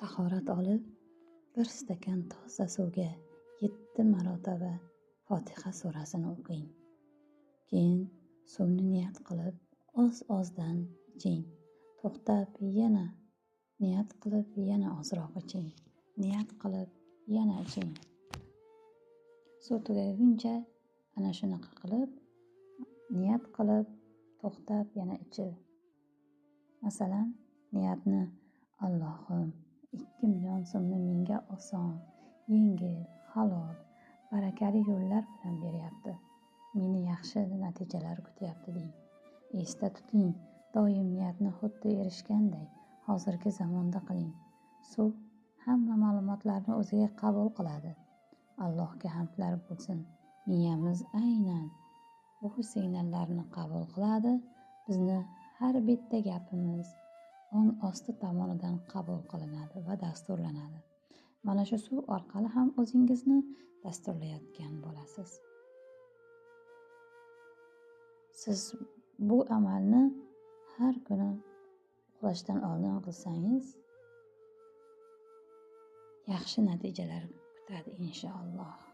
Tahorat olib, bir stakan toza suvga 7 marotaba Fotiha surasini o'qing. Keyin suvni niyat qilib, oz-ozdan iching. To'xtab, yana niyat qilib, yana ozroq iching. Niyat qilib, yana iching. Suv tugaguncha ana shunaqa qilib, niyat qilib, to'xtab, yana iching. Masalan, niyatni Allohim 2 million so'mni menga oson, yengil, halol, barakali yo'llar bilan beryapti. Meni yaxshi natijalar kutyapti deng. Esda tuting, doim niyatni xuddi erishganday hozirgi zamonda qiling. Suv hamma ma'lumotlarni o'ziga qabul qiladi. Allohga hamdlar bo'lsin. Miyamiz aynan bu signallarni qabul qiladi. Bizni har bitta gapimiz ong osti tomonidan qabul qilinadi va dasturlanadi. Mana shu suv orqali ham o'zingizni dasturlayotgan bo'lasiz. Siz bu amalni har kuni uxlashdan oldin qilsangiz, yaxshi natijalar kutadi inshaalloh.